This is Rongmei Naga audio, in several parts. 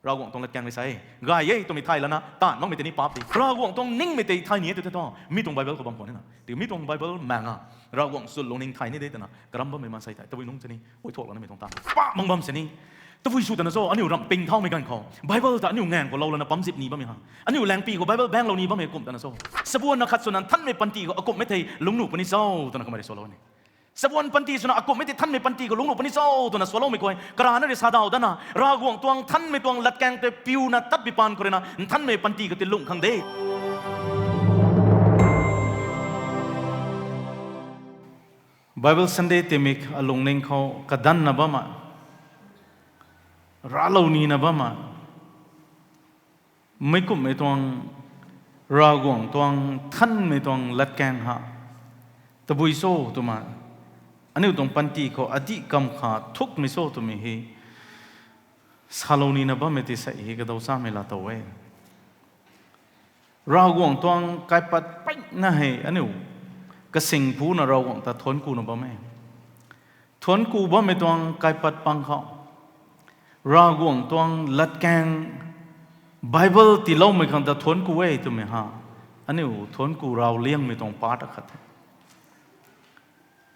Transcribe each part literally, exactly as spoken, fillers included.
Ravguangc tuang latkaeng rui sa e. Gay e twmei thay lana taanv makmei tei ni paap di. Ravguangc tuang ningmei tei thay ni e tw the thu, mi tuang Bible khou bam khwan e na. Tiki mi tuang Bible maeng a, Ravguangc chwn lungning thay ni de twna karam bammei maansei tei tabui nungc sini puithuak lanamei tuang taanv pa mang bam sini. Tabui sw tana cho, aniu ramh ping thaumei ganv khou Bible ta aniu ngaeng khou lou lana pamzip ni bammei ha. Aniu laengpi khou Bible baenglou ni bammei kum tana cho. Sabuan na khat swna nthanmei panty khou akumhmei thei lungcnuh puni cho twna kamei rui salou ni. Sabuan panty swna akumhmei thei nthanmei panty khou lungcnuh puni cho twna saloumei khou karana rui sa daw dana, Ravguangc tuang nthanmei tuang latkaeng tei piuna tat bi paan khou rui na nthanmei panty khou tei lungh khang de. Bible Sunday timik alungning khou kadanna bam a, raclou nina bam a, meic kumhmei tuang Ravguangc tuang nthanmei tuang latkaeng ha tabui cho twmei, aniu tuang panty khou adih kam kha thukmei cho twmei hei salou nina bammei tei sei hei kadaw chamei laa tow e. Ravguangc tuang kaipat peina hei aniu kasing phuna Ravguangc ta thuanc kuna bam e. Thuanc ku bammei tuang kaipat pang khou Ravguangc tuang latkaeng Bible tiiloumei khang ta thuanc ku e twmei ha, aniu thuanc ku rau liangmei tuang part akhat the.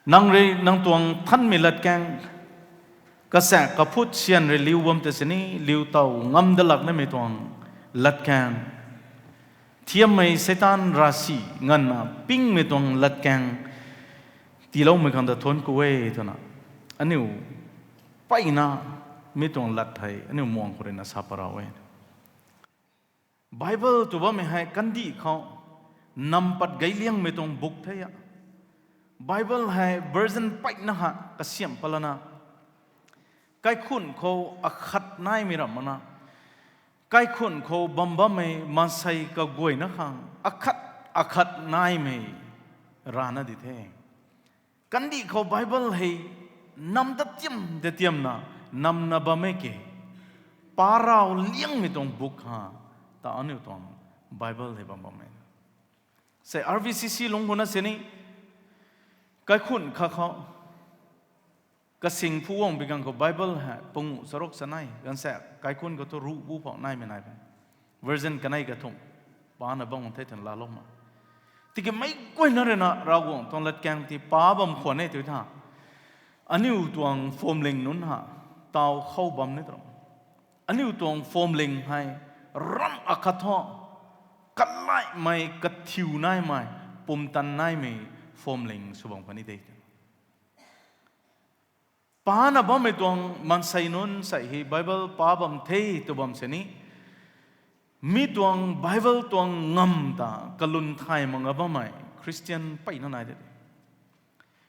Nang rui nang tuang nthanmei latkaeng kasaek kaphut syan rui liu bam tei sini, liu tow ngam dalak namei tuang latkaeng, thiammei Seitaan ravsic nganvna pingmei tuang latkaeng tiiloumei khang ta thuanc ku e twna aniu peina mi tuang lat hei aniu muang khou rui na sa parau e. Bible tw bammei hei kandih khou nam pat gay liangmei tuang book the a. Bible hei version peina ha kasiamh palana, kaikhunc khou akhat naimei ram mana, kaikhunc khou bam bammei maansei kaguayna khang akhat akhat naimei rana di the. Kandih khou Bible hei nam ta tiam ta tiamna namna bam e ke, parau liangmei tuang book ha ta aniu tuang Bible hei bam bam e. Sei R V C C lungc khou na sini, kaikhunc kha khou kasing phu guang bi ganv khou Bible hei panguh charuk chanei ganv sa kaikhunc khou thu ruh bu phou naimei nai bam. Version kanei kathumh pana bam the twna laalou ma. Tiki meic guayna rui na Ravguangc tuang latkaeng ti pa bam khwan e tw tha, aniu tuang phuamling nunc ha taw khou bam ni tram. Aniu tuang phuamling hei ram akhat thu kalaihmei kathiu naimei, pumtan naimei phuamling sw bam kani de. Pana bammei tuang maansei nunc sei hei Bible pa bam the tw bam sini, mi tuang Bible tuang ngam ta kalun thay mak nga bammei Christian peina nai de.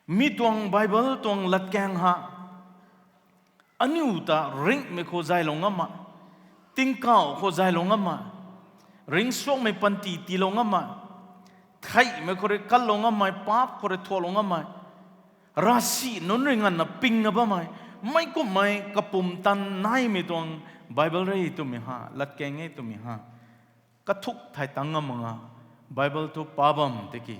Mi tuang Bible tuang latkaeng ha aniu ta ringhmei khou zaylou ngam ma, tingkauh khou zaylou ngam ma, ringcsuangmei panty tiilou ngam ma, theihmei khou rui kanlou ngammei, paap khou rui thualou ngammei, ravsic nunc rui nganvna pingna bammei, meic kumhmei kapumtan naimei tuang Bible re twmei ha, latkaeng e twmei ha kathuk thay tang ngam mak nga. Bible thu pa bam tiki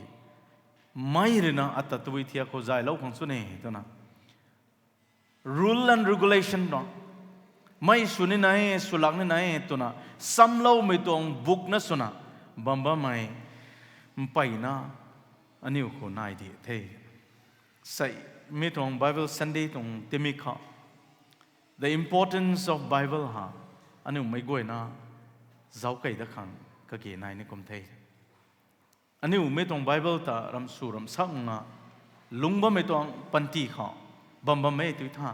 mei rui na ata tabui thiak khou zaylou khang chu ne twna rule and regulation tuang, mei sw ni nai, swlak ni nai twna samloumei tuang book na swna bam bammei mpeyna aniu khou nai di the. Sei, mi tuang Bible Sunday tuang timik khou the importance of Bible ha aniu meic guayna zauc kei dat khang kage nai ni kum the. Aniu mei tuang Bible ta ram sw ram sak nga lung bammei tuang panty khou bam bam e tw tha,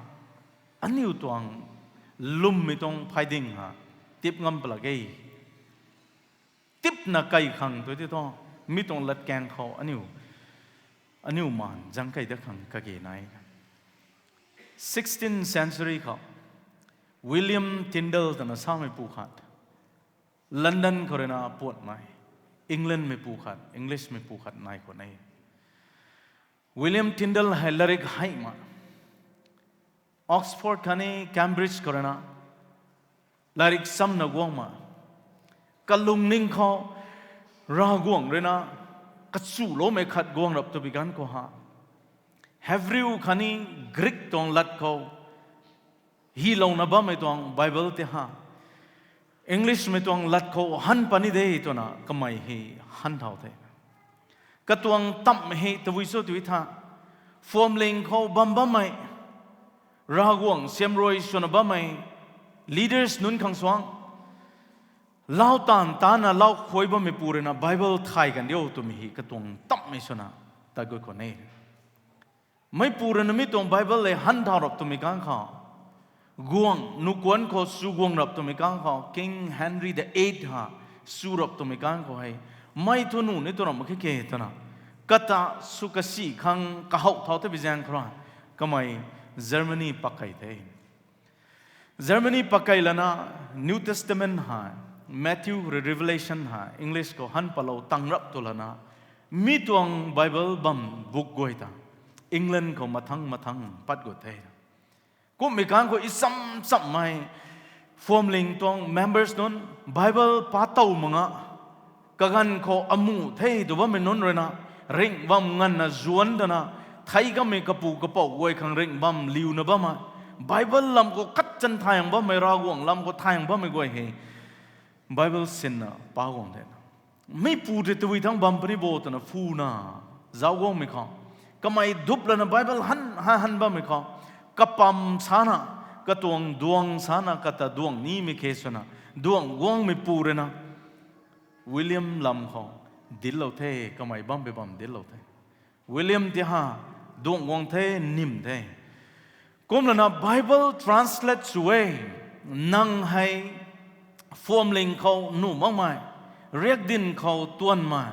aniu tuang lwmmei tuang phayding ha tip ngam pala ge. Tipna kai khang tw ti thu, mi tuang latkaeng khou aniu, aniu maan zang kei dat khang kage nai. Sixteenth century khou William Tyndale twna sameipu khat, London khou rui na puatmei, Englandmeipu khat, Englishmeipu khat nai khou ne. William Tyndale hei latrik heimei, Oxford khatni Cambridge khou rui na latrik samna guangmei, kalungning khou Ravguangc rui na kachuloumei khat guang rap twbi ganv khou ha, Hebrew khatni Greek tuang lat khou hylouna bammei tuang Bible tei ha, Englishmei tuang lat khou han puni de twna kamei hei han thau the. Katuang tamhmei hei tabui cho tw tha, phuamling khou bam bammei, Ravguangc siamruai swna bammei leaders nunc khang suang, lau taanv tana lau khuay bammei pu rui na Bible thay kan diu twmei hei katuang tamhmei swna tat gut khwan e. Meipu rui na mi tuang Bible le han thau rap twmei kang khou, guangc nukuan khou su guang rap twmei kang khou, King Henry the Eighth ha su rap twmei kang khou hei, mei thu nuh ni tw ram mak khe ke twna, kata sw kasi khang kahow thau the bi zaeng khou rui, kamei Germany pakei the. Germany pakei lana New Testament hei, Matthew rui Revelation hei English khou han patlou tang rap tw lana, mi tuang Bible bam book guay ta England khou mathang mathang pat gut the. Kummei kang khou i cham chammei phuamling tuang members nunc Bible pa tow mak nga, kaganv khou amuh the tw bammei nunc rui na, ringh bam nganvna zuanc dana, thei kamei kapu kapouc guay khang ringh bam liuna bammei, Bible lam khou khat chan thayang bammei, Ravguangc lam khou thayang bammei guay hei Bible sinna pa guang the. Meipu tei tabui thangc bam puni bo twna phuna zauc guangmei khou, kamei dup lana Bible han han bammei khou, kapam sana, katuang duang sana, kata duang nimei khe swna, duang guangmei pu rui na William lam khou dinclou the, kamei bam pei bam dinclou the. William ti ha duang guang the, nim the. Kumlana Bible translate sw e, nang hei phuamling khou nuh makmei, riakdyn khou tuanmei,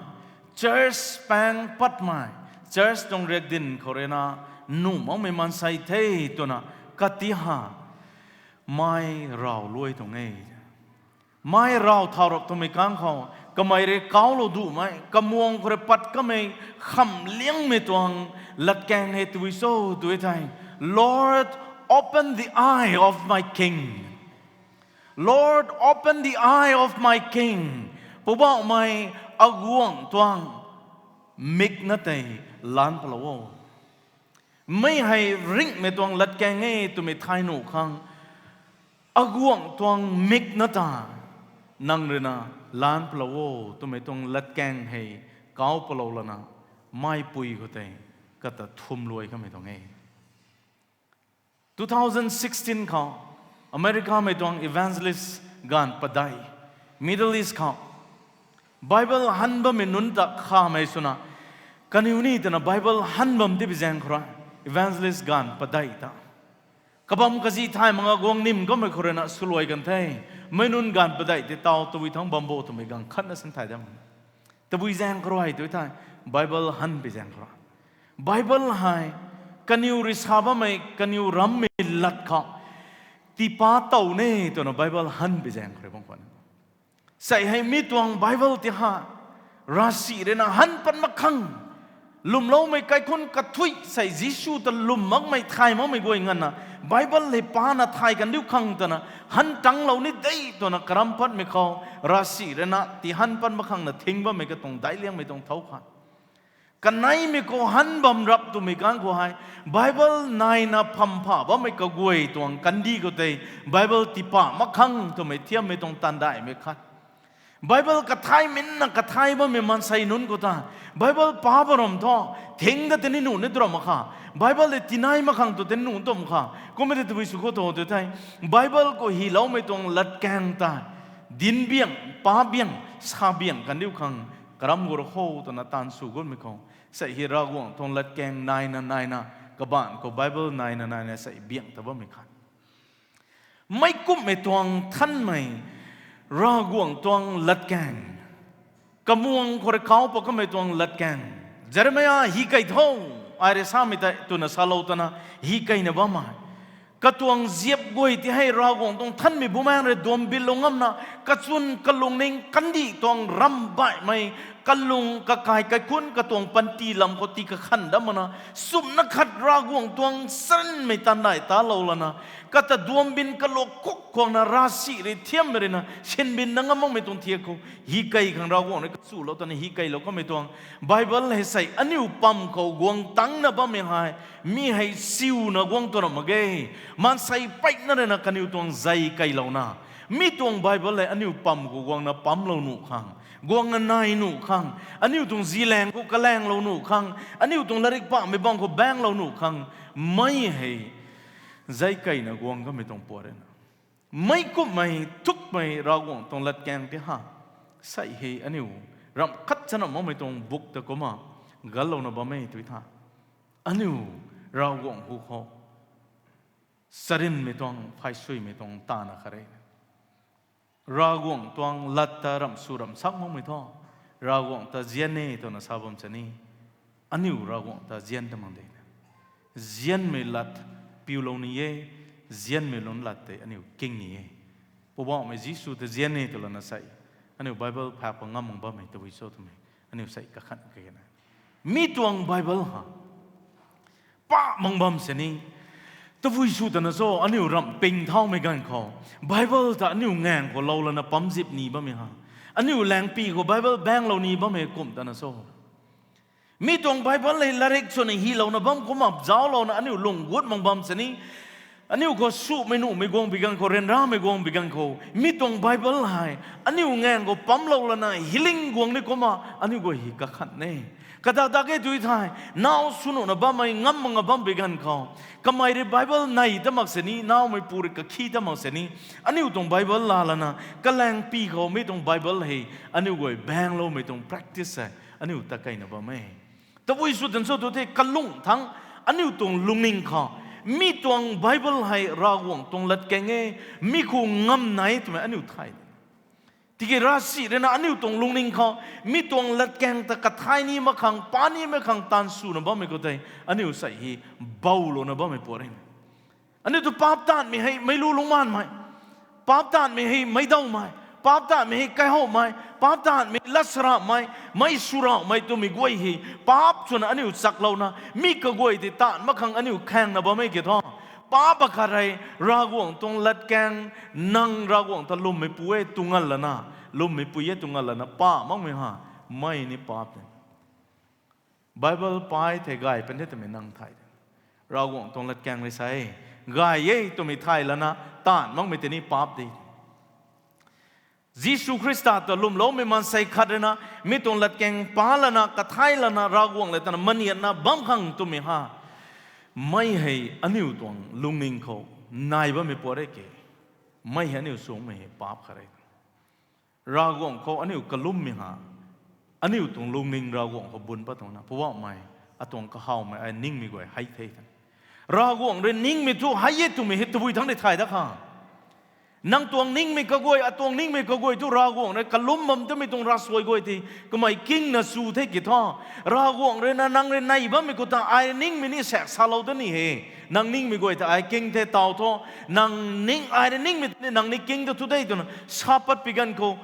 church paeng patmei, church tuang riakdyn khou rui na nuh makmei maansei the twna kati ha mei raw luai tuang e. Mei raw thau rap twmei kang khou, kamei rui kaulou dumei, kamuang khou rui pat kamei, khamliangmei tuang latkaeng hei tabui cho tw thei, Lord, open the eye of my king. Lord, open the eye of my king. Poubauhmei, aguangc tuang mikna tei lan palou o. Mei hei ringhmei tuang latkaeng e twmei thay nuh khang, aguangc tuang mikna ta nang rui na lan palou o twmei tuang latkaeng hei kau palou lana, meipui khou tei kata thum luai kamei tuang e. Two thousand sixteen khou, Americamei tuang evangelist gaanv padeih, Middle East khou, Bible han bammei nunc ta khamei swna, kaniw ni twna Bible han bam ti bi zaeng khou rui, evangelist gaanv padeih ta, kabam kazi thay mak nga guang nim kamei khou rui na swluai kan the. Mei nunc gaanv padeih tei taw tabui thangc bam bo twmei gaanv khatna sin thay dam. Tabui zaeng khou rui tw thei, Bible han bi zaeng khou rui, Bible hei kaniw rui sa bammei, kaniw rammei lat khou tiipa tow ne twna Bible han bi zaeng khou rui bam khwan. Sei hei mi tuang Bible ti ha, ravsic rui na han pat mak khang, lwmloumei kaikhunc kathuic sei Jisu ta lwm makmei thay makmei guay nganvna, Bible hei pana thay kan diu khang twna, han tanglou ni de twna karam patmei khou, ravsic rui na ti han pat mak khang na thing bammei katuang daic liangmei tuang thau kha. Kaneimei khou han bam rap twmei kang khou hei, Bible naina phampha bammei kaguay tuang kandih khou tei, Bible tiipa mak khang twmei thiammei tuang taanv daihmei khat. Bible kathay minna kathay bammei maansei nunc khou ta, Bible pa baram thu, thing da tei ni nuh ni tw ram mak kha. Bible tei tinai mak khang tu tei ni nuh tw ram kha. Kummei tei tabui sw khou tho tw thei, Bible khou hyloumei tuang latkaeng tei, dinc biang, pa biang, sa biang kan diu khang, karam gu ra kho twna taanv sw gutmei khou, sei hei Ravguangc tuang latkaeng naina naina, kabaanc khou Bible naina naina sei biang ta bammei khat. Meic kumhmei tuang nthanmei, Ravguangc tuang latkaeng, kamuang khou rui kau pat kamei tuang latkaeng, Jeremia hi kei tho, ai rui samei tei twna salou twna, hi kei na bammei. Katuang ziap guay ti hei Ravguangc tuang nthanmei Bumaengh rui duam binlou ngamna, kachwn kalungning kandih tuang ramh baihmei, kalung kakai kaikhunc katuang panty lam khou tii kakhan dat makna, sumna khat Ravguangc tuang sarinmei taanv daih talou lana, kata duam bin kaluk khuk khwangna ravsic rui thiammei rui na sinbin na ngam makmei tuang thiak khou, hi kei khang Ravguangc rui kachulou twna hi keilou kamei tuang, Bible hei sei aniu pam khou guang tangcna bammei hei, mi hei siuna guang tw ram mak ge. Maansei peina rui na kaniw tuang zei keilouna, Mi tuang Bible hei aniu pam khou guangna pamlou nuh khang, guangna nai nuh khang, aniu tuang zilaeng khou kalaenglou nuh khang, aniu tuang latrik pamei bang khou baenglou nuh khang, mei hei zeikeina guang kamei tuang puat rui na, meic kumhmei thukmei Ravguangc tuang latkaeng tei ha, sei hei aniu ramh khat chana makmei tuang buk ta kumna gallouna bam e tw tha, aniu Ravguangc hu khou charynmei tuang, phaysuimei tuang tana khat re. Ravguangc tuang lat ta ramh sw ramh sak makmei thu, Ravguangc ta nzian e twna sa bam sini, aniu Ravguangc ta nzian ta mak de. Nzianmei lat piulou ni e, nzianmei lungc lat tei aniu king ni e. Poubauhmei Jisu ta nzian e tw lana sei, aniu Bible phak pa ngam mak bammei tabui cho twmei aniu sei kakhan kena. Mi tuang Bible ha pa mak bam sini, tabui sw tana cho aniu ramh ping thaumei ganv khou, Bible ta aniu ngaeng khou lou lana pamzip ni bammei ha, aniu laengpi khou Bible baenglou ni bammei kum tana cho. Mi tuang Bible hei latrik swna hylouna bam kumna zauclouna aniu lung gut mak bam sini, aniu khou sumei nuhmei guang bi ganv khou, ryanramei guang bi ganv khou, mi tuang Bible hei aniu ngaeng khou pamlou lana healing guang ni kumna aniu guay hei kakhan e. Kadak dak e tw thei, naw sw nuhna bammei ngam mak bam bi ganv khou, kamei rui Bible nei ta mak sini, nawmei pu rui kakhi ta mak sini, aniu tuang Bible laa lana kalaengpi khou mi tuang Bible hei aniu guay baengloumei tuang practice hei aniu ta keina bam e. Tabui sw tan cho tu the kalung thangc, aniu tuang lungning khou, mi tuang Bible hei Ravguangc tuang latkaeng e, mi khou ngam nai twmei aniu thay. Tiki ravsic rui na aniu tuang lungning khou, mi tuang latkaeng ta kathay ni mak khang, pa ni mak khang taanv swna bammei khou tei, aniu sei hei boulouna bammei puat re. Aniu tu paap taanvmei hei meic lu lungcmaanmei, paap taanvmei hei meic dawmei, paap taanvmei hei kaihowmei, paap taanvmei lat saramei, meic swrauhmei twmei guay hei, paap swna aniu chaklouna mi kaguay tei taanv mak khang aniu khaengna bammei ki thu, paap akhat rei, Ravguangc tuang latkaeng, nang Ravguangc ta lwmmeipui e tw ngal lana, lwmmeipui e tw ngal lana paap makmei ha, mei ni paap de. Bible pai thei gay pan the twmei nang thay de. Ravguangc tuang latkaeng rui sa e, gay e twmei thay lana taanv makmei tei ni paap de. Jisu Khrista ta lwmloumei maansei khat rui na, mi tuang latkaeng pa lana, kathay lana, Ravguangc le tana maniatna bam khang twmei ha, mei hei aniu tuang lungning khou nai bammei puat re ke. Mei hei aniu sungmei hei paap khat re. Ravguangc khou aniu kalummei ha, aniu tuang lungning Ravguangc khou bun pat tuang na, Poubauhmei, atuang kahawmei ai ningmei guay hei the tw. Ravguangc rui ningmei thu hei e twmei hei tabui thangc rui thay dat kha. Nang tuang ningmei kaguay, atuang ningmei kaguay thu Ravguangc rui kalum bam twmei tuang ravsuai guay tei kamei kingna sw the ki thu, Ravguangc rui na nang rui nei bammei khou ta ai rui ningmei ni saek salou da ni he. Nang ningmei guay ta ai king the taw thu, nang ning ai rui ningmei ta ni nang ni king ta thu de twna sa pat pi ganv khou,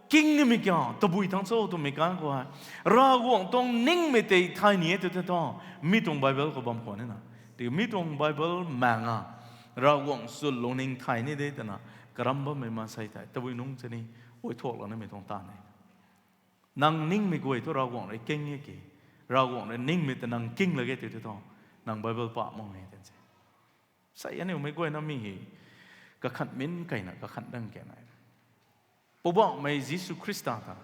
king nimei kya tabui thangc cho twmei kan khou hei, Ravguangc tuang ningmei tei thay ni e tw the thu, mi tuang Bible khou bam khwan e na. Tiki mi tuang Bible maeng a, Ravguangc chwn lungning thay ni de twna karam bammei maansei tei tabui nungc sini, uai thuak lanamei tuang taanv e. Nang ningmei guay thu Ravguangc rui king e ki, Ravguangc rui ningmei ta nang king lak ge tw the thu, nang Bible paap mak e tw se. Sei aniu mei guayna mi hei, kakhan min keyna kakhan dang kena. Poubauhmei Jisu Khrista ta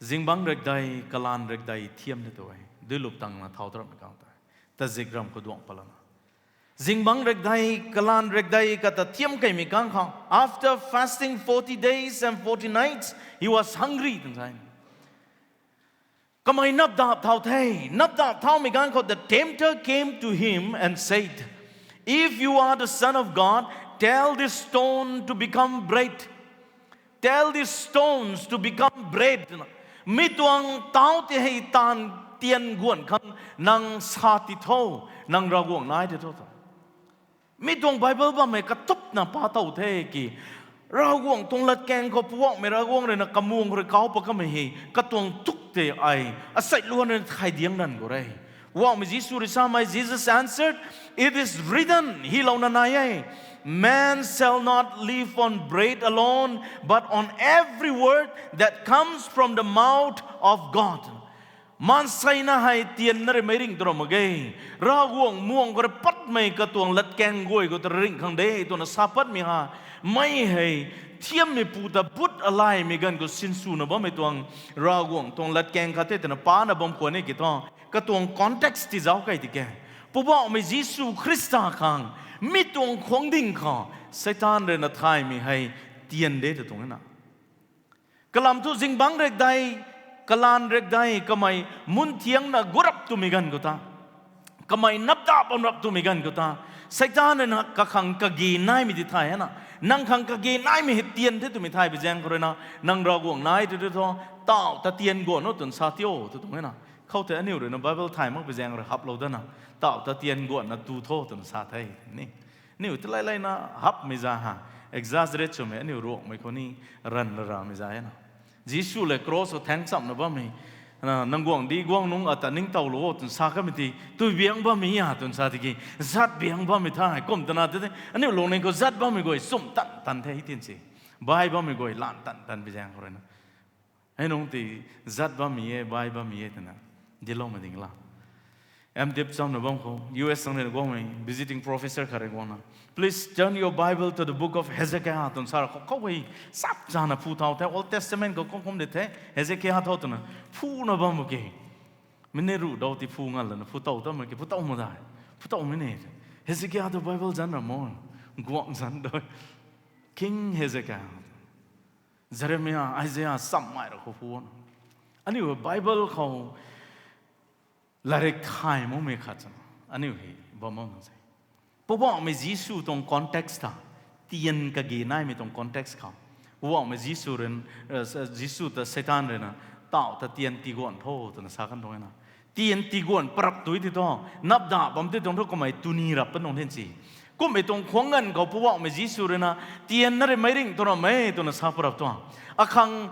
zingbangc rekdei, kalaan rekdei thiam ni tu e. Duilup tangna thau tarapmei kang ta, tazik ram khou duangc pat lana, zingbangc rekdei, kalaan rekdei kata thiam keymei kang khou, after fasting forty days and forty nights, he was hungry twna sa e. Kamei napdap thau the. Napdap thaumei ganv khou the tempter came to him and said, If you are the Son of God, tell this stone to become bread. Tell these stones to become bread. Mi tuang tau tei hei taanv tian guan khang nang sa ti tho, nang Ravguangc nai ti tho tw. Mi tuang Bible bammei katupna pa tow the ki, Ravguangc tuang latkaeng khou Poubauhmei Ravguangc rui na kamung khou rui kau pat kamei hei katuang tuk tei ai asei luan rui thay diang dan khou re. Poubauhmei Jisu rui samei, Jesus answered, It is written, hylouna nai e, Man shall not live on bread alone, but on every word that comes from the mouth of God. Maanseina hei tianna rui meic ringh tu ra mak ge. Ravguangc muang khou rui patmei katuang latkaeng guay khou ta ringh khang de twna sa patmei ha. Mei hei thiammeipu ta but alaymei ganv khou sinswna bammei tuang Ravguangc tuang latkaeng khat the twna pana bam khwan e ki thu, katuang context tizauc kei tiki, Poubauhmei Jisu Khrista khang mi tuang khuangc ding khou Seitaan rui na thaymei hei tian de ta tuang e na. Kalam thu zingbangc rikdei, kalaan rikdei, kamei munthiangna gurap twmei ganv khou ta, kamei napdap bam rap twmei ganv khou ta, Seitaan rui na kakhang kage naimei ti thay e na. Nang khang kage naimei hei tian the twmei thay bi zaeng khou rui na, nang Ravguangc nai tu tu thu, tauh ta tian guan o twna sa tio tu tuang e na. Khoutei aniu rui na Bible thay mak bi zaeng rui haplou dana, tauh ta tian guanna tu tho twna sa the ni. Aniu ta lailaina hapmei za ha, exaggerate swmei aniu ruakmei khou ni ranv ra ramei za e na. Jisu le cross khou thaeng chamna bammei, nang guangcdic guang nungc ata ningtowlou o twna sa kamei ti, tui biang bammei a twna sa tiki, zat biang bammei the, kum twna te, aniu lungning khou zat bammei guay chum tan tan the hei tin si. Bai bammei guay lan tan tan bi zaeng khou rui na. Hei nungc ti zat bammei e, bai bammei e twna diloumei ding la. M.Div chamna bam khou, U S tang rui na guangmei visiting professor khat rui guangna, Please turn your Bible to the book of Hezekiah twna sa ra khou, khou hei chap chana phu thau the, Old Testament khou kum kum de the, Hezekiah thau twna phuna bam ke. Mei ni ruh dau ti phu ngal lana phu tow ta mak ke, phu tow mak dai. Phu towmei ni. Hezekiah tu Bible zanc ra mo. Guangc zanc dui. King Hezekiah. Jeremiah, Isaiah, chammei ra khou phu na. Aniu Bible khou latrik thay makmei khat chana aniu hei bam bam se. Poubauhmei Jisu tuang context ta, tian kage naimei tuang context khou, Poubauhmei Jisu rui, Jisu ta Seitaan rui na, tauh ta tian tiguan tho twna sa kan tuang e na. Tian tiguan parap tui ti thu, napdap bam ti tuang thu kamei tuni rap pan nung then si. Kummei tuang khuangc ganv khou Poubauhmei Jisu rui na, tianna rui meic ringh tu ra mei twna sa parap tuang. Akhang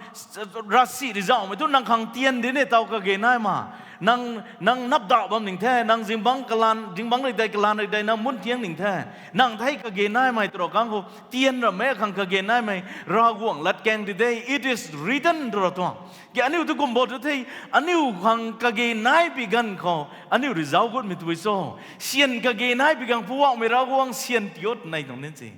ravsic rui zauhmei thu nang khang tian di ni tauh kage nai ma. Nang, nang napdap bam ning the, nang zingbangc kalaan, zingbangc rikdei kalaan rikdei nang munthiang ning the. Nang thei kage naimei tu ra kang khou tian ra mei akhang kage naimei Ravguangc latkaeng di de, it is written tu ra tuang. Ki aniu tu kum bo tu the, aniu khang kage nai pi ganv khou, aniu rui zauc gutmei tui cho. Syan kage nai pi ganv Poubauhmei Ravguangc syan tiot nei tuang din si.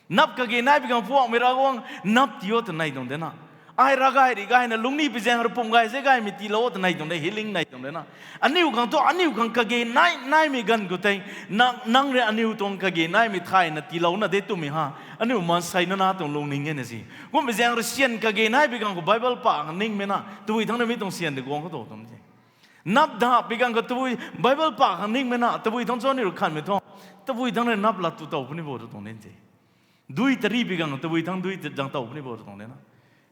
Nap kage nai pi ganv Poubauhmei Ravguangc nap tiot nei tuang de na. Ai ravgay rui gayna lungcni pi zaeng rui pum gay ze gaymei tiilou twna nei tuang de, healing nei tuang de na. Aniu khang thu, aniu khang kage nai, naimei ganv khou tei, nang, nang rui aniu tuang kage naimei thayna tiilouna de twmei ha. Aniu maansei nana tuang lungning e na si. Kummei zaeng rui syan kage nai pi ganv khou Bible pa khang ningmei na, tabui thangc rui mi tuang syan de guang khou tu tuang si. Napdap pi ganv khou tabui Bible pa khang ningmei na, tabui thangc cho aniu rui khanmei thu, tabui thangc rui nap lat tu tow puni bo tu tuang din si. Dui tari pi ganv tabui thangc dui zang tow puni bo tu tuang de na.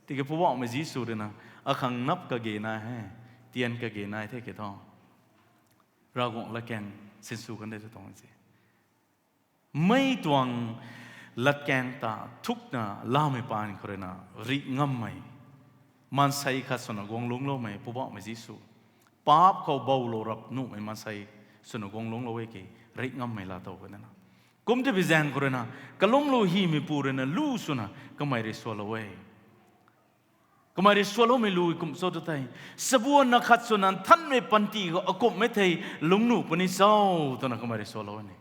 Tiki Poubauhmei Jisu rui na, akhang nap kage nai he, tian kage nai the ki thu, Ravguangc latkaeng sinsw kan de tu tuang si. Mei tuang latkaeng ta thukna lamei paan khou rui na, rih ngammei, maansei khat swna guang lungcloumei Poubauhmei Jisu, paap khou boulou rap nuhmei maansei swna guang lungclou e ki, rih ngammei laatow kan na. Kum ti bi zaeng khou rui na, kalumlu hymeipu rui na lu swna kamei rui sualou e. Kamei rui sualoumei lu kum cho tu tei, sabuan na khat swna nthanmei panty khou akumhmei thei lungcnuh puni cho, twna kamei rui sualou e ni.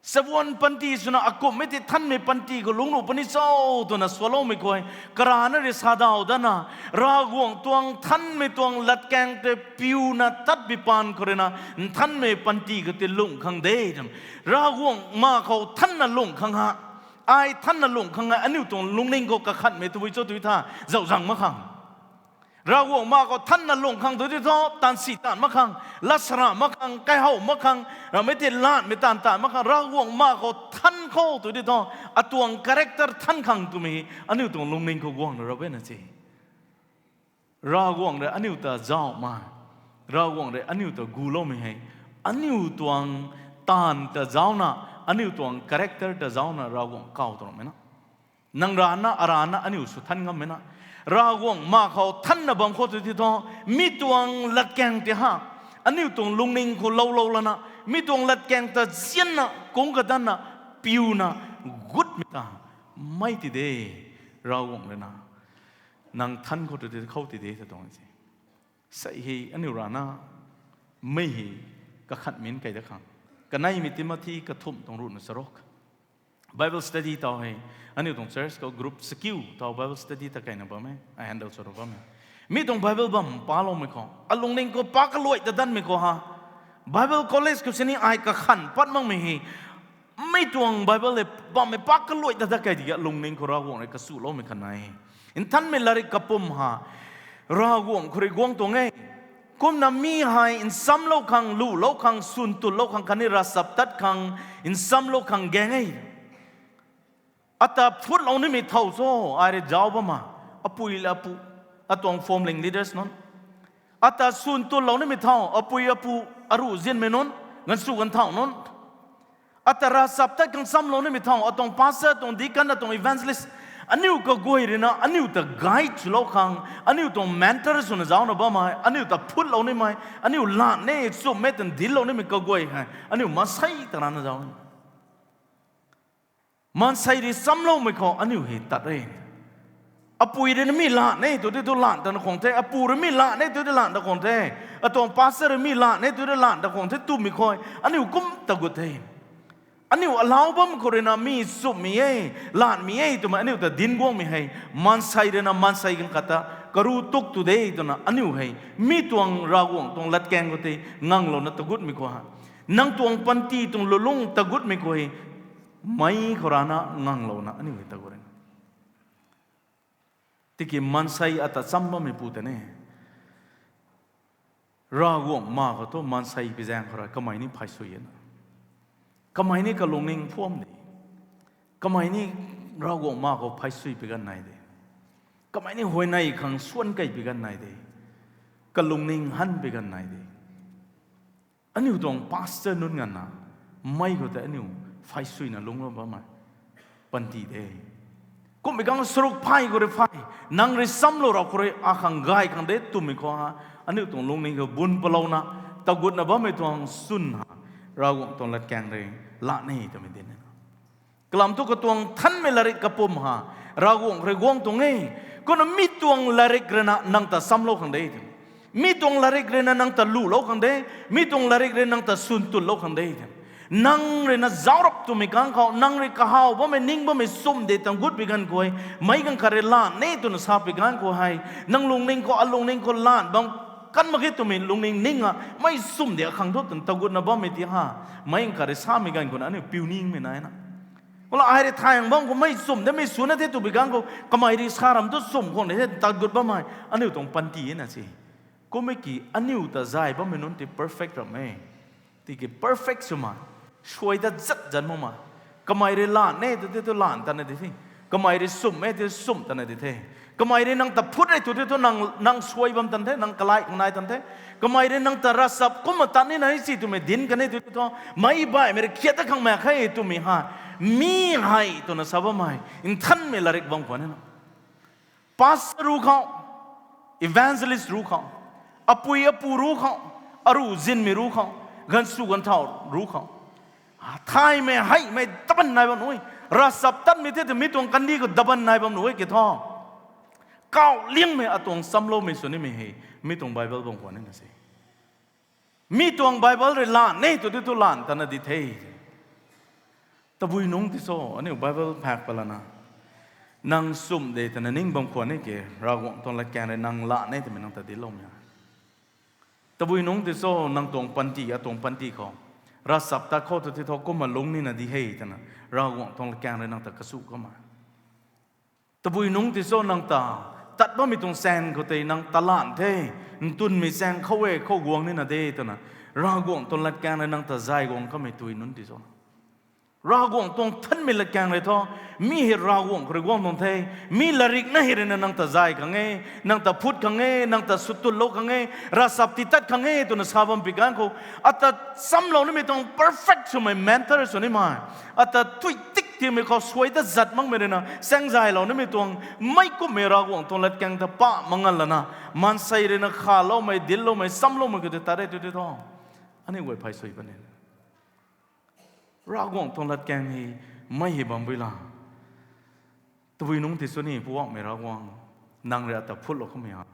Sabuan panty swna akumhmei thei nthanmei panty khou lungcnuh puni cho, twna sualoumei khou, karana rui sa daw dana, Ravguangc tuang nthanmei tuang latkaeng tei piuna tat bi paan khou rui na, nthanmei panty khou tei lungh khang de twna, Ravguangc ma khou nthanna lungh khang ha. Ai nthanna lungh khang ha, aniu tuang lungning khou kakhanmei tabui cho tui tha, zauh zang mak khang. Ravguangc ma khou nthanna lungh khang tu ti thu, taanv si taanv mak khang, latsara mak khang, kaihow mak khang, ramei tei laanhmei taanv taanv mak khang, Ravguangc ma khou nthan khou tu ti thu, atuang character nthan khang twmei, aniu tuang lungning khou guangna rap e na si. Ravguangc rui aniu ta zauhmei, Ravguangc rui aniu ta guloumei hei, aniu tuang taanv ta zaucna, aniu tuang character ta zaucna Ravguangc kaw tuang mei na. Nang rana, arana aniu sw nthan ngammei na. Ravguangc ma khou nthanna bam khou tu ti thu, mi tuang latkaeng tei ha, aniu tuang lungning khou loulou lana, mi tuang latkaeng ta zianna kung kadanna, piuna, gutmei ta, mei ti de, Ravguangc rui na, nang nthan khou tu ti khou ti de ta tuang si. Sei hei aniu rana, mei hei kakhat min kei dat khang. Kaneimei Timothy kathumh tuang ruhna charuk. Bible study tau hei, aniu tuang church khou group sakiu tau Bible study ta kaina bam e, ai handle sw ra bam e. Mi tuang Bible bam paloumei khou, alungning khou pa kaluai ta danmei khou ha. Bible college khou sini ai kakhan pat makmei hei, mi tuang Bible hei bammei pa kaluai ta dat kei tiki alungning khou Ravguangc rui kasuloumei khat nai. Nthanmei latrik kapum ha, Ravguangc khou rui guang tuang e. Kumna mi hei nsamlou khang, lulou khang, swn tunlou khang khatni ravchaptat khang, nsamlou khang gaeng e. Ata phutlou nimei thow cho, ai rui zauc bam a, apui le apu, atuang forming leaders nunc. Ata swn tunlou nimei thow, apui apu, aruh zinmei nunc, ganvsw ganvthauh nunc. Ata ravchaptat khang nsamlou nimei thow, atuang pastor, atuang deacon, atuang evangelist. Aniu kaguay rui na, aniu ta guide swlou khang, aniu tuang mentor swna zaucna bammei, aniu ta phutlou nimei, aniu lat ne, chumh e twna dinclou nimei kaguay hei, aniu maansei ta rana zauc. Maansei rui nsamloumei khou aniu hei tat e. Apui rui na mi lat ne tw tei thu lat tana khwang the, apu rui mi lat ne tw tei lat ta khwang the, atuang pastor rui mi lat ne tw tei lat ta khwang the twmei khou, aniu kum ta gut the. Aniu alau bam khou rui na mi chumhmei e, latmei e twmei aniu ta dinc guangmei hei, maansei rui na maansei ganv khat ta karu tuk tu de twna aniu hei, mi tuang Ravguangc tuang latkaeng khou tei nganglouna ta gutmei khou ha. Nang tuang panty tuang lulung ta gutmei khou hei, meic khou rana nganglouna aniu hei ta gut e. Tiki maansei ata cham bammei pu ta ne. Ravguangc ma khou thu maansei pi zaeng khou rui kamei ni phay sui e na. Kamei ni kalungning phuam de. Kamei ni Ravguangc ma khou phay sui pi ganv nai de. Kamei ni huayney khang suan kei pi ganv nai de. Kalungning han pi ganv nai de. Aniu tuang pastor nunc nganvna, meic khou tei aniu phay suina lungclou bammei panty de. Kummei khang saruk phay khou rui phay, nang rui nsamlou rau khou rui akhang gay khang de twmei khou ha, aniu tuang lungning khou bun palouna, ta gutna bammei tuang swn ha, Ravguangc tuang latkaeng rui lat ne twmei dinc e. Kalam thu katuang nthanmei latrik kapum ha, Ravguangc rui guang tuang e. Kumna mi tuang latrik rui na nang ta nsamlou khang de. Mi tuang latrik rui na nang ta lulou khang de. Mi tuang latrik rui nang ta swn tunlou khang de. Nang rui na zauc rap twmei kang khou, nang rui kahaw bammei ning bammei chumh de tang gut pi ganv khou e, meic ganv khat rui lat ne twna sa pi ganv khou hei, nang lungning khou, alungning khou lat bam kan mak ge twmei lungning ning a, mei chumh de akhang thu twna ta gutna bammei ti ha, meic ganv khat rui samei ganv khou na aniu piu ningmei nai na. Kumna ai rui thay bam khou mei chumh de mei suna the tw pi ganv khou, kamei rui sa ram thu chumh khwang de the ta gut bammei, aniu tuang panty e na se. Kummei ki aniu ta zay bammei nunc ti perfect ram e. Tiki perfect swmei, suai ta zat zat makmei. Kamei rui lat ne tw tei thu lat tana di the. Kamei rui chumh e tw chumh tana di the. Kamei rui nang ta phut e tw tei thu nang, nang suai bam tan the, nang kalai khang nai tan the. Kamei rui nang ta ravchap kumna tat nina si twmei dinc kan e tw tei thu, meic baihmei rui khiat ta khang mak khe twmei ha. Mi hei twna sa bammei nthanmei latrik bam khwan e na. Pastor ru khou, evangelist ru khou, apui apu ru khou, aruh zinmei ru khou, ganvsw ganvthauh ru khou, thaymei heimei daban nai bam nuh e. Ravchaptatmei the tw mi tuang kandih khou daban nai bam nuh e ki thu, kauh liangmei atuang nsamloumei sw nimei hei, mi tuang Bible bam khwan e na se. Mi tuang Bible rui lat ne tw tei thu lat tana di the. Tabui nungc ti cho, aniu Bible phak palana, nang chumh de twna ning bam khwan e ke, Ravguangc tuang latkaeng rui nang lat ne twmei nang ta dincloumei a. Tabui nungc ti cho, nang tuang panty, atuang panty khou, ravchaptat khou tw tei thu kumna lungc nina di he twna, Ravguangc tuang latkaeng rui nang ta kachu kamei. Tabui nungc ti cho nang ta, tat bammei tuang chaeng khou tei nang ta lan the, ntwnmei chaeng khou e khou guang nina de twna, Ravguangc tuang latkaeng rui nang ta zay guang kamei tabui nungc ti cho. Ravguangc tuang nthanmei latkaeng rui thu, mi hei Ravguangc khou rui guang tuang the, mi latrik na hei rui na nang ta zay khang e, nang ta phut khang e, nang ta swtunlou khang e, ravchap titat khang e twna sa bam pi ganv khou, ata chamlou nimei tuang perfect swmei mentor sw nimei, ata tui tik tiimei khou suai ta zat makmei rui na saengzaylou nimei tuang, meic kumhmei Ravguangc tuang latkaeng ta pa mangan lana, maansei rui na khaloumei, dincloumei, chamloumei khou tei tat re tw tei thu, aniu guay phay sui puni. Ravguangc tuang latkaeng hei, mei hei bam bui la. Tabui nungc ti cho ni Poubauhmei Ravguangc, nang rui ata phutlou kamei ha.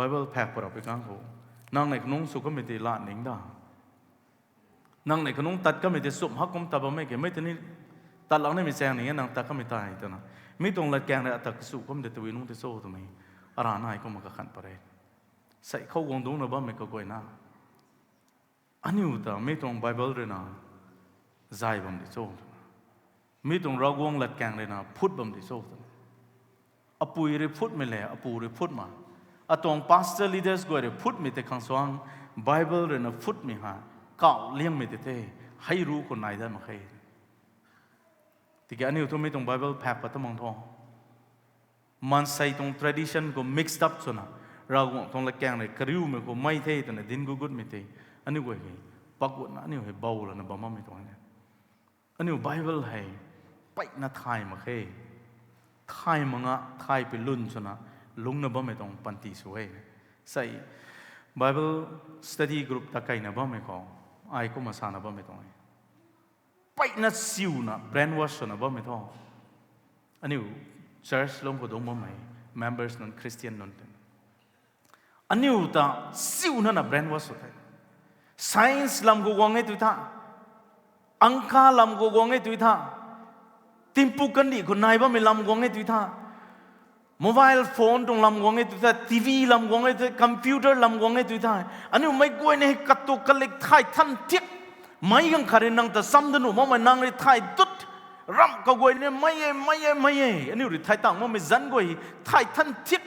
Bible phak parap pui kang khou, nang nei kanungc sw kamei tei lat ning da. Nang nei kanungc tat kamei tei sumh hak kum ta bammei ke, mei tei ni tat lak nimei chaeng ning e, nang tat kamei tei twna. Mi tuang latkaeng rui atak kasu kum de tabui nungc tei cho twmei, ara nai kumna kakhan pat re. Sei khou guang dungcna bammei kaguayna, aniu ta mi tuang Bible rui na zay bam di cho twna, mi tuang Ravguangc latkaeng rui na phut bam di cho twna, apui rui phutmei le apu rui phut ma, atuang pastor leaders guay rui phutmei tei khang suang, Bible rui na phutmei ha, kauh liangmei tei the, hei ru khou nai dat mak khe. Tiki aniu thu mi tuang Bible phak pat ta mang tho, maansei tuang tradition khou mixed up swna, Ravguangc tuang latkaeng rui kariumei khou mei the twna dinc gutgutmei tei, aniu guay hei pakgutna aniu hei bow lana bam bammei tuang e. Aniu Bible hei peyna thay mak khe. Thay mak nga, thay pui lun swna lungcna bammei tuang panty sw e. Sei Bible study group ta keyna bammei khou, ai kumna sana bammei tuang e. Peyna siuna brainwash swna bammei thu, aniu church lung khou dungc bammei members nunc, Christian nunc tei, aniu ta siuna na brainwash sw the. Science lam khou guang e tui tha, angka lam khou guang e tui tha, timpu kandih khou nai bammei lam guang e tui tha, mobile phone tuang lam guang e tui tha, TV lam guang e tui, computer lam guang e tui tha, aniu meic guay ni hei katu kalik thay than thiak, meic ganv khat rui nang ta cham da nuh makmei nang rui thay dut, ramh kaguay ni mei e, mei e, mei e, aniu rui thay tang makmei zanc guay hei thay than thiak,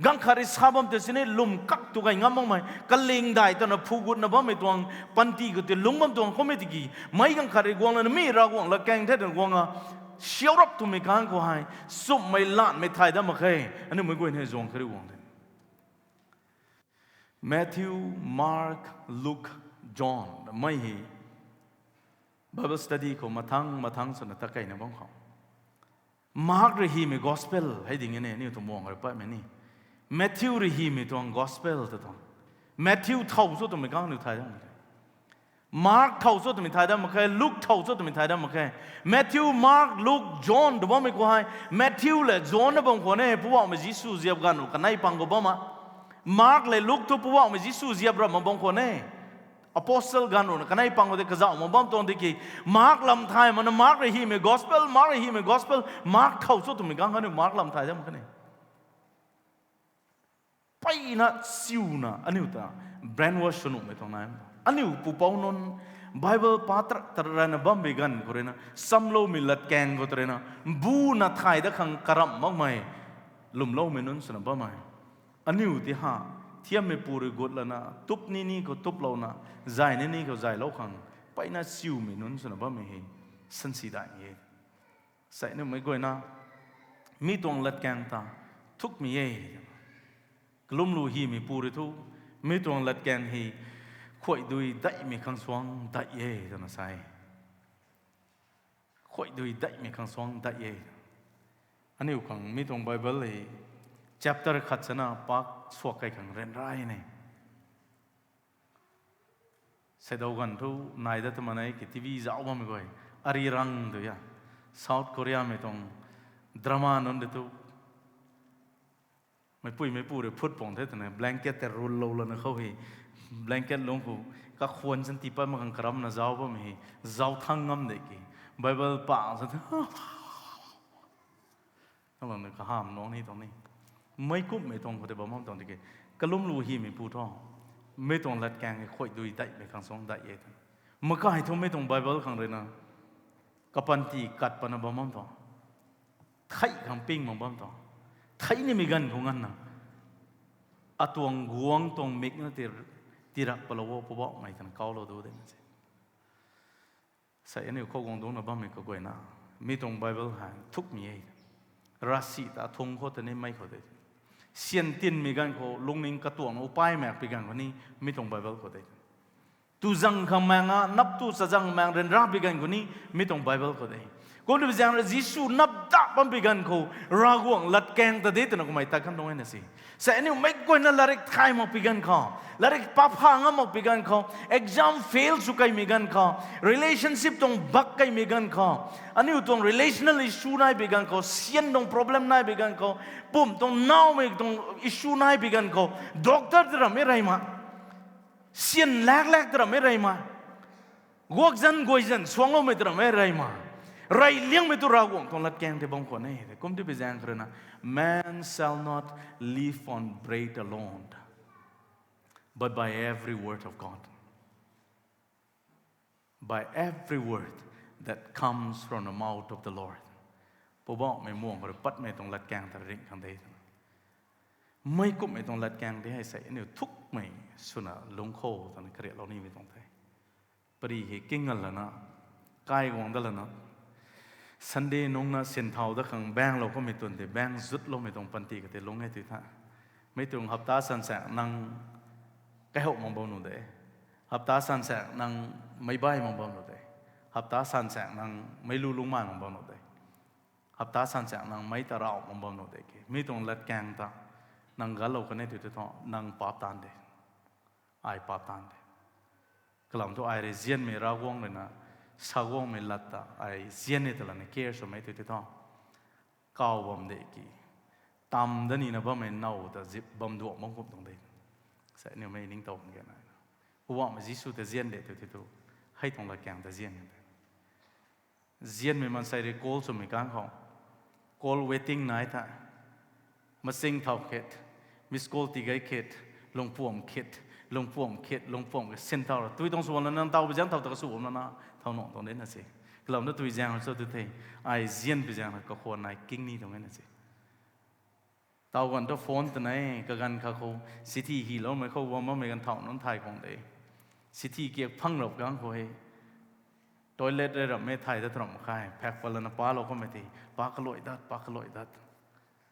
ganv khat rui sa bam tei sini lwm kak tu gay ngam makmei, kaling dai twna phu gutna bammei tuang panty khou tei lungc bam tuang khoumei tiki, meic ganv khat rui guang lana mi Ravguangc latkaeng the twna guang a, siau rap twmei kang khou hei, sumhmei lanmei thay dat mak khe. Aniu meic guay ni zuang kariu guang the. Matthew, Mark, Luke, John, mei hei Bible study khou mathang mathang swna ta keyna bam khou, Mark rui hymei gospel hei ding e ne, aniu tuang muang rui patmei ni, Matthew rui hymei tuang gospel ta tuang, Matthew thow cho twmei kang aniu thay dat mak khe. Mark thow cho twmei thay dat mak khe, Luke thow cho twmei thay dat mak khe. Matthew, Mark, Luke, John tw bammei khou hei, Matthew le John na bam khwan e, Poubauhmei Jisu ziap ganv u kanei pang khou bam a. Mark le Luke thu Poubauhmei Jisu ziap ramh mak bam khwan e. Apostle ganv runa kanei pang khou tei kazauh mak bam tuang tiki, Mark lam thay mana, Mark rui hymei gospel, Mark rui hymei gospel, Mark thow cho twmei kang aniu Mark lam thay dat mak khe ne. Peyna siuna aniu ta brainwash sw nuhmei tuang nai. Aniu pupouc nunc Bible pa trak trak rana bammei ganv khou rui na, chamloumei latkaeng khou ta rui na, bu na thay dat khang karamh makmei, lwmloumei nunc swna bammei, aniu ti ha, thiammeipu rui gut lana tup nini khou tuplouna, zay nini khou zaylou khang, peyna siumei nunc swna bammei hei, sansi dai e. Sei numei guayna, mi tuang latkaeng ta thukmei e. Kalumlu hymeipu rui thu, mi tuang latkaeng hei khuaidui daihmei khang suang daih e twna sa e. Khuaidui daihmei khang suang daih e. Aniu khang mi tuang Bible hei chapter khat sana pak suak kai khang ryanra ne. Seidaw ganv thu nai dat twmei nai ki TV zauc bammei guay, Arirang tw a, South Koreamei tuang drama nunc de thu, meicpui meicpu rui phut pang the twna blanket tei rullou lana khou hei, blanket lungc khou kakhwan chan tii pat mak khang karamna zauc bammei hei, zauc thang ngam de ki, Bible pa sa the. Kalung ni kaham nung ni tuang ni. Meic kumhmei tuang khou tei bam bam tuang tiki, kalumlu hymeipu thu, mi tuang latkaeng hei khuaidui daihmei khang suang daih e tw. Makai thu mi tuang Bible khang rui na, kapanty kat patna bam bam tuang, theih khang ping mak bam tuang, theih nimei ganv khou nganvna, atuang guangc tuang mikna ti, tirak palou o Poubauhmei twna kaulou du de na se. Sei aniu khou guang dungcna bammei kaguayna, mi tuang Bible hei thukmei e. Ravsic ta thung khou ta nimei khou de, syan tinmei ganv khou lungning katuangna upai maek pui ganv khou ni, mi tuang Bible khou de, tuzang khang maeng a nap tu chazang maeng ryanra pui ganv khou ni, mi tuang Bible khou de, Kumna zaeng rui Jisu napdap bam pi ganv khou, Ravguangc latkaeng ta de twna kamei tat kan tuang e na si. Sa aniu meic guayna latrik thay mak pi ganv khou, latrik pa pha ngam mak pi ganv khou, exam fail sw kaimei ganv khou, relationship tuang bak kaimei ganv khou, aniu tuang relational issue nai pi ganv khou, syan tuang problem nai pi ganv khou, pum tuang naumei tuang issue nai pi ganv khou, doctor ta rammei rey ma, syan lak lak ta rammei rey ma, guakzan guayzan suangloumei ta rammei rey ma, rey liangmei tu Ravguangc tuang latkaeng tei bam khwan e. Kum ti pi zaeng kha rui na, man shall not live on bread alone, but by every word of God, by every word that comes from the mouth of the Lord. Poubauhmei muang khou rui patmei tuang latkaeng ta ringh khang de twna, meic kumhmei tuang latkaeng de hei sei aniu thukmei swna lungc khou twna kariaklou nimei tuang the. Pari hei kingal lana, kai guang dat lana, Sunday nungc na sinthau dat khang baenglou kamei twn tei baeng zutloumei tuang panty kha tei lungc e tui tha. Mei tuang hapta sansaek nang kaihouh mak bam nuh de. Hapta sansaek nang meic bai mak bam nuh de. Hapta sansaek nang meic lu lungcmai mak bam nuh de. Hapta sansaek nang meic ta rauh mak bam nuh de ke. Mi tuang latkaeng ta nang galou kan e tui tei thu nang paap taanv de. Ai paap taanv de. Kalam thu ai rui nzianmei Ravguangc rui na, sa guangmei lat ta ai nzian e ta lana care swmei tui tei thu, kaw bam de ki, tam dat nina bammei now ta zip bam duak bam kum tuang de. Sa aniu mei ningtow khang ge na, Poubauhmei Jisu ta nzian de tui tei thu, hei tuang latkaeng ta nzian e. Nzianmei maansei rui call swmei kang khou, call waiting nai the. Masing thau khet, miss call tii gay khet, lungpuam khet, lungpuam khet, lungpuam khet, sinthau ra tui tuang sw bam lana, nang taw bi zaeng thau ta kasw bam lana, thau nung tuang de na se. Kalam na tui zaeng rui cho tu the, ai nzian pi zaeng rui kakhwan nai king ni tuang e na se. Taw ganv tu phone twna e, kaganv kha khou, city hyloumei khou guang bammei ganv thau nunc thay khang de. City kiak phang rap kang khou hei, toilet rey rammei thay dat ramh khe, phak pat lana palou kamei tei, pa kaluai dat, pa kaluai dat.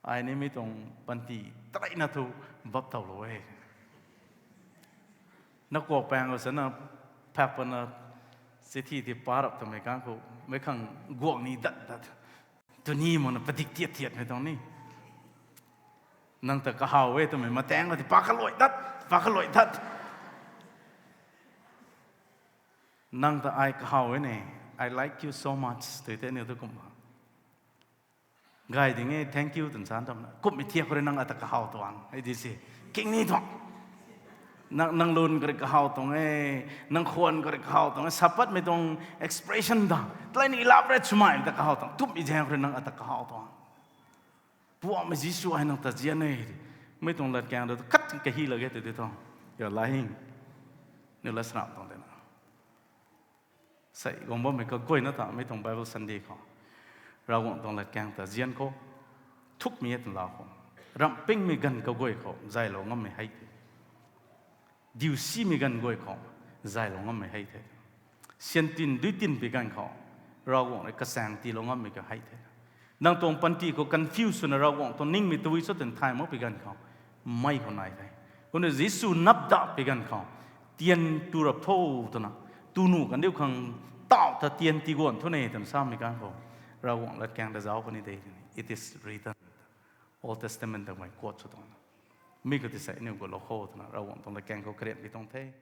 Ai ni mi tuang panty taleina thu bap towlou e. Na kuak paeng khou sana phak patna city tei pa rap twmei kang khou, meic khang guak ni dat dat. Tuni makna padik tiat tiatmei tuang ni. Nang ta kahaw e twmei mataeng khou tei pa kaluai dat, pa kaluai dat. Nang ta ai kahaw e ne, I like you so much, tui tei aniu tu kumna gay ding e, thank you twna sa tamna. Kumhmei thiak khou rui nang ata kahaw tuang, hei di se, king ni tuang. Nang, nang lun khou rui kahaw tuang e, nang khwan khou rui kahaw tuang e, sapatmei tuang expression ta, taleina elaborate swmei ta kahaw tuang, twmei zaeng khou rui nang ata kahaw tuang. Poubauhmei Jisu ai nang ta nzian e, mei tuang latkaeng ta khat kahi lak ge tei tei thu, you're lying. Niu lat srap tuang de na. Sei guang bammei kaguayna ta mei tuang Bible Sunday khou, Ravguangc tuang latkaeng ta nzian khou, thukmei e twna lau khou, ramhpingmei ganv kaguay khou zaylou ngammei hei the. Diusimei ganv guay khou zaylou ngammei hei the. Syan tin dui tin pi ganv khou Ravguangc rui kachaeng tiilou ngammei ka hei the. Nang tuang panty khou confuse swna Ravguangc tuang ningmei tabui cho twna thay mak pi ganv khou, mei khou nai the. Kumna Jisu napdap pi ganv khou, tian tu rap tho twna, tu nuh kandiu khang, taw ta tian tiguan thu ne twna samei ganv khou, Ravguangc latkaeng ta zauc kani de, it is written. Old Testament ta kamei quote sw tuang na. Mi khou tei sei aniu gualou khou twna Ravguangc tuang latkaeng khou karianmei tuang the.